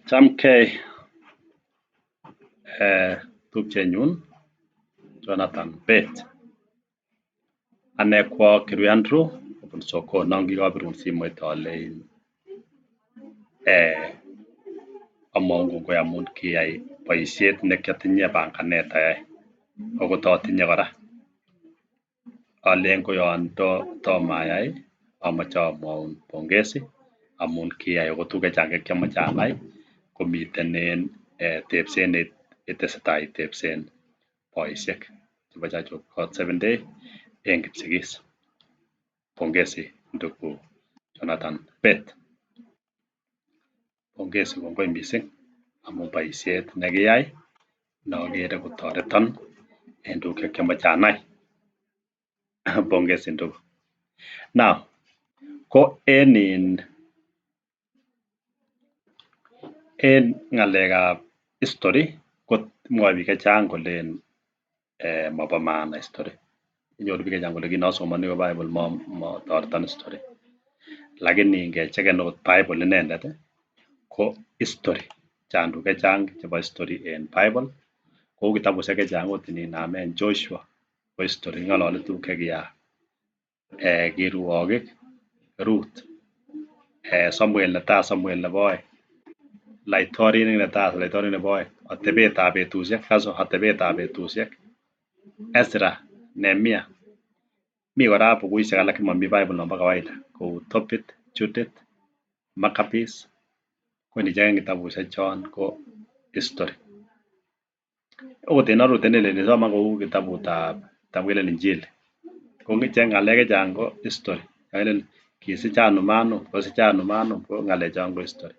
Chamgei tupchenyun Jonathan Bett, ane ko a Kirui Andrew kobun Sokol non kikobirun simoit olein amwoun kongoi amun kiyai boisiet nekiotinye panganet ayai ako totinye kora. Olen koyon tom ayai amoche amwoun pongezi amun kiyai ako tuguk chechang chekiomoche anai komiten en tebset neitesetai itebsen boisiek chebo Church of God Seventh Day en Kipsigis. Pongezi ndugu Jonathan Bett, pongezi kongoi missing amun boisiet nekiyai nokere kotoreton en tuguk chekiomoche anai pongezi ndugu. Now ko en in en ng'alek ab history ko mwoe biik chechang kolen mobo maana history inyoru biik chechang kole kin asomoni bible motoreton history lakini ngecheken okot bible inendet ih ko history chang tuguk chechang chebo history en bible kou kitabusiek chechang ot ninamen Joshua ko history ng'olole tuguk chekiyaak kirwogik, Ruth, Samuel netai Samuel nebo oeng, Laitorinik netai Laitorinik nebo oeng, atebetab betusiek atebetab betusiek, Ezra, Nehemia mi kora bukuisiek alak chemomii bible nombo kawaida kou Tobit, Judith, Maccabees ko nicheken kitabusiek chon ko history. Okot en arorutiet nelel nisoman kou kitabut ab tam kelenen injili ko ng'alek chechang ko history kakilenen kisiche anum anum kosiche anum anum ko ng'alek chon ko history.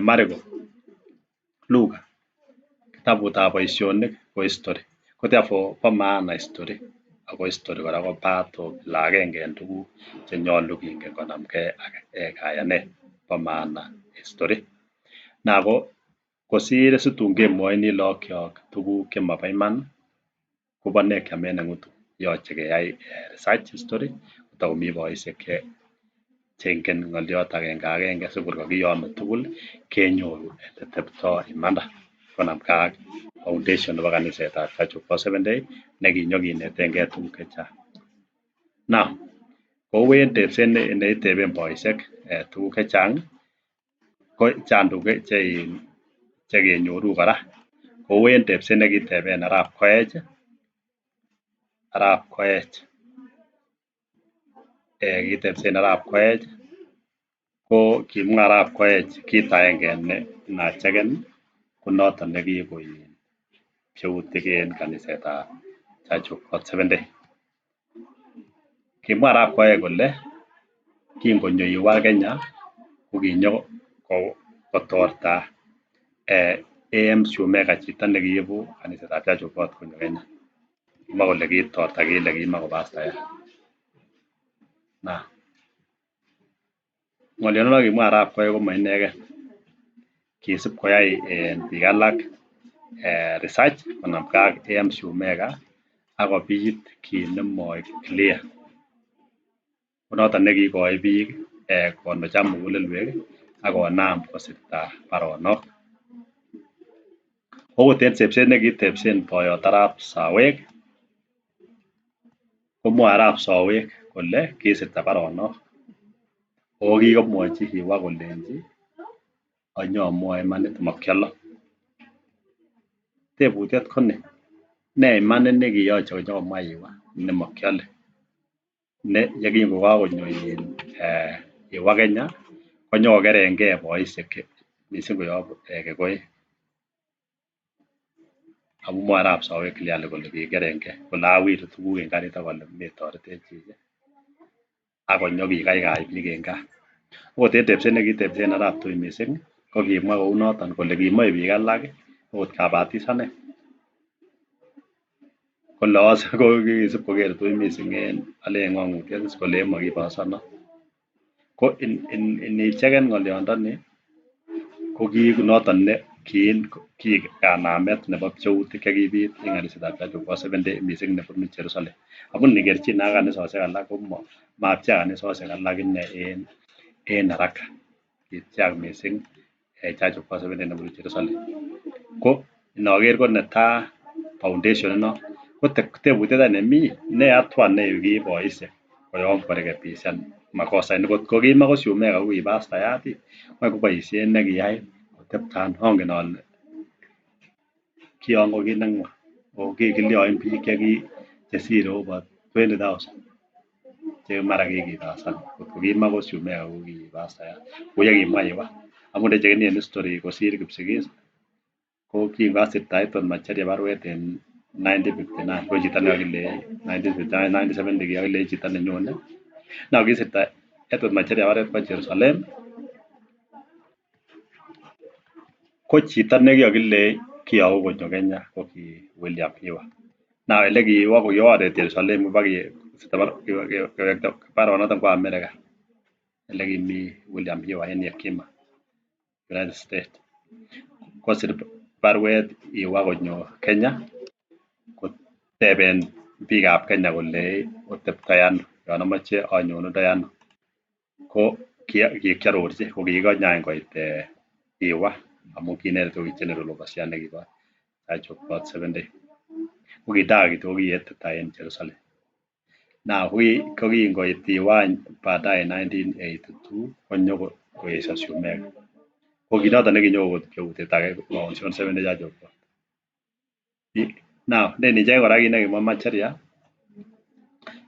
Mariko, Luka kitabut ab boisionik ko history ko therefore bo maana history ako history kora ko part of agenge en tuguk chenyolu kingen konamgee ak kayanet bo maana history now ko kosir situn kemwoini look kyok tuguk chemobo iman ih kobo nee kiamen ng'utu yoche keyai research history kotakomii boisiek chengen ng'olyot agenge agenge sikor kokiyome tugul kenyoru eleteptoo imanda konamgee ak foundation nebo kaniset ab Church of God Seventh Day nekinyokinetengee tuguk chechang. Now kou en tebset neiteben boisiek tuguk chechang ih ko chang tuguk che in chekenyoru kora kou en tebset nekiteben arap Koech ih arap Koech kitebsen arap Koech ko kimwa arap Koech kit agenge ne nacheken ih konoton nekiko pcheutik en kaniset ab Church of God Seventh Day. Kimwa arap Koech kole kin konyo Hiwa Kenya kokinyokotorta A. M. Shumeka chito nekiibu kaniset ab Church of God konyo Kenya. Kimwa kole kitorta kile kimako pastayat. Naam ng'olyondo nikimwa arap Koech komoinegen kisib koyai biik alak research konamgee ak A. M. Shumeka akobit kit nemoik clear konoton nekiikoi biik konuch ak mugulelwek ih akonam kosirta baronok. Okot en tebset nekitebsen boyot arap Saweek komwoe arap Saweek kole kisirta baronok ako kikomwochi Hiwa kolenji anyomwoe imanit mokiolo. Tebutiet ko ni nee imanit nekiyoche konyokomwaa Hiwa nemokiole ne yekin kokakonyo Hiwa Kenya konyokokerengee boisiek missing koyob kekoek amun mwoe arap Saweek clearly kole kikerengee kole awiri tuguk en karit akole metoretech chichi ak konyokikaikai biik en gaa. Okot en tebset nekitebsen arap Tui missing kokimwa kounoton kole kimoe biik alak ot kabatisanet kole kisib koker Tui missing en olen ng'ong'utiet is kolen mokibosonon ko inicheken ng'olyondoni ko kiiku noton ne kiik kanamet nebo pcheutik chekibit en kaniset ab Church of God Seventh Day missing nebunu Jerusalem amun nikerchine ak kanisosiek alak ko mapcheak kanisosiek alak inei en haraka kipcheak missing Church of God Seventh Day nebunu Jerusalem. Ko inoker ko netaa foundation inon ko tebutiet any nemii nee hatua nekiib boisiek koyom korekebishan makosa ini kotko kimako Shumeka ko ki pastayat ih ngwany ko boisiet nekiyai kotepto ano ongen ole kion ko kit neng'wan ako kikilyoin biik chesire over 20,000 che mara kikibasan kotko kimako Shumeka ko ki pastayat kou yekimwa Iwa amun ndechekeni en history kosir Kipsigis ko kin kasirta Edward Macharia baruet en 1959 ko chito nekokilei 1959 1970 kikokilei chito nenyone now kisirta Edward Macharia baruet kwo Jerusalem ko chito nekikokilei kiyoku konyo Kenya ko ki William Iwa. Now elekiwo kokiwo Jerusalem kewekta baruanoton kwo America elekimii William Iwa en Hekima United States. Kosir baruet Iwa konyo Kenya koteben biikab Kenya kolei oteptoi ano yon omoche anyonundoi ano ko kikiarorchi ko kikikonye any koit Iwa amun ki inendet ko ki general overseer nekibo Church of God Seventh Day. Ko kitaa kityo ko ki editor en Jerusalem. Now ko kin koit Iwa any baadaye 1982 konyo koesio Shumeka. Ko kinoton nekinyokokon pcheutiet age kofoundation Seventh Day Church of God. Now ndenicheng kora kit nekimwa Macharia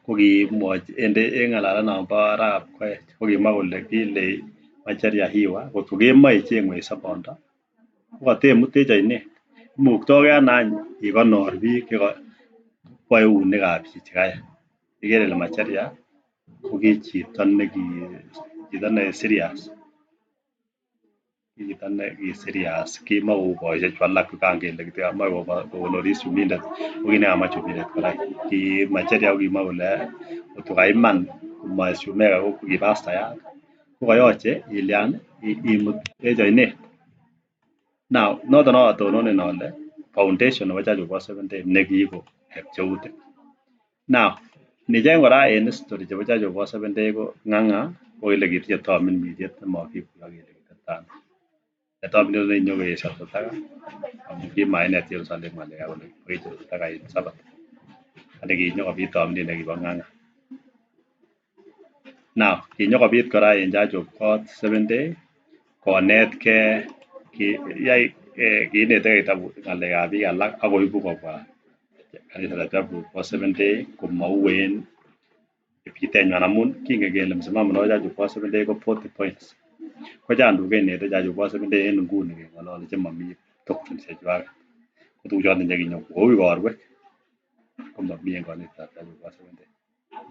kokimwochi en ng'alalet nombo arap Koech kokimwa kole kilei Macharia Iwa kotko kemoe icheng'wech sobondo kokotemutech oinet imuktokee ano any ikonor biik chekakwa eunekab chichi kaya. Ikere ile Macharia ko ki chito neki chito ne serious ki chito neki serious kimakou boisiek chu alak chukan kele moe kokonoris chumindet ko kit nekamach chumindet kora ki Macharia kokimwa kole kotko kaiman komo Shumeka ko ki pastayat kokoyoche ilian imutech oinet. Now noton notononen ole foundation nebo Church of God Seventh Day nekiibu pcheutik. Now nicheng kora en history chebo Church of God Seventh Day ko Ng'ang'a ko elekitinye tominutiet nemokikuiyo kele kitepto ano. Tominutiet nekinyokoesio Tutaka amun kimainet Jerusalem ng'alekab kole kicheru Tutaka en Sabbath lakini kinyokobit tominutiet nekibo Ng'ang'a. Now kinyokobit kora en Church of God Seventh Day konetkei kiinetekei kitabu ng'alekab biik alak akoibu kobwa kanisetab Church of God Seventh Day komou en bitenywan amun kingen kele msimamo nebo Church of God Seventh Day ko 40 points. Ko chang tuguk cheinete Church of God Seventh Day en nguni keng'olole chemomii doctrines chechwaket. Ko tuguchoton chekinyo kou igorwek komomii en kanisetab Church of God Seventh Day.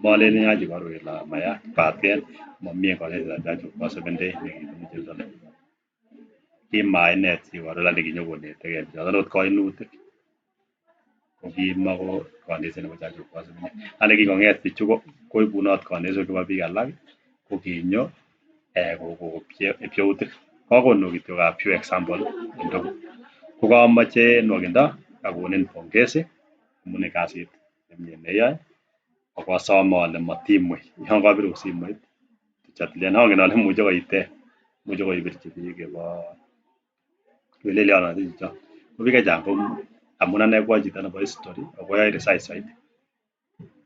Molelen yach igorwek kele mayach kobaten momii en kanisetab Church of God Seventh Day nekibunu Jerusalem. Kimainet igorwek lakini kinyokonetekei bichoton ot koinutik kokimako kaniset nebo Church of God Seventh Day. Lakini kingong'et bichu koibunot kanisok chebo biik alak kokinyo kokon pcheutik. Kokonu kityo a few example kidogo. Kokomoche en nwokindo akonin pongezi amun en kasit nemie neyoe ako asome ole motimwei yon kobirun simoit tujadiliane ongen ole imuche koiteb imuche koibirchi biik chebo ilelen chichon ko biik chechang ko amun ane ko achito nebo history ako ayoe research soiti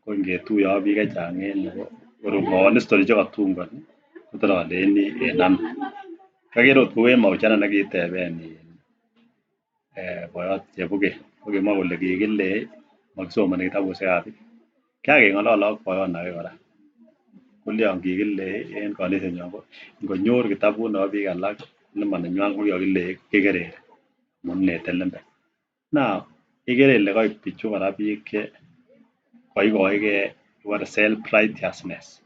ko ngetuiye ak biik chechang en yu kor komwowon history chekotungoni kotor oleni en ano. Okere ot kou en mahojiano nekiteben boyot Chebuget kokimwa kole kikilei mokisomoni kitabusiekab biik. Kian keng'olole ak boyon age kora kolion kikilei en kanisenywan ko ngonyor kitabut nebo biik alak nemonenywan kokikokilei kekereri amun inete lembech. Now ikere ile koik bichu kora biik che koikoekee kibore self righteousness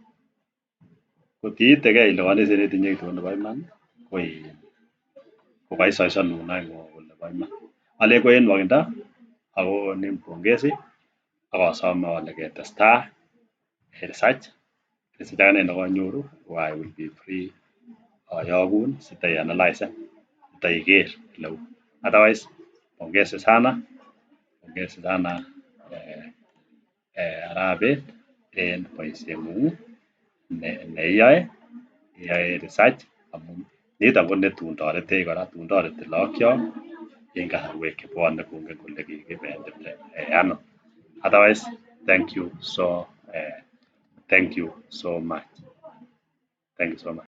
Kot iitekei ile kaniset netinye kityo ko nebo iman ko kokoisoisanun any kole bo iman. Alen ko en nwokindo akonin pongezi ak asome ole ketestai en research kosich akane nekonyoru ko I will be free ayogun sitaianalisen sitaiker oleu otherwise pongezi sana pongezi sana arap Bett en boisieng'ung neiyoe iyoe research amun Niton ko netun toretech kora, tun toreti lookyok en kasarwek chebwone kongen kole kikibendite ano. Otherwise thank you so much. Thank you so much.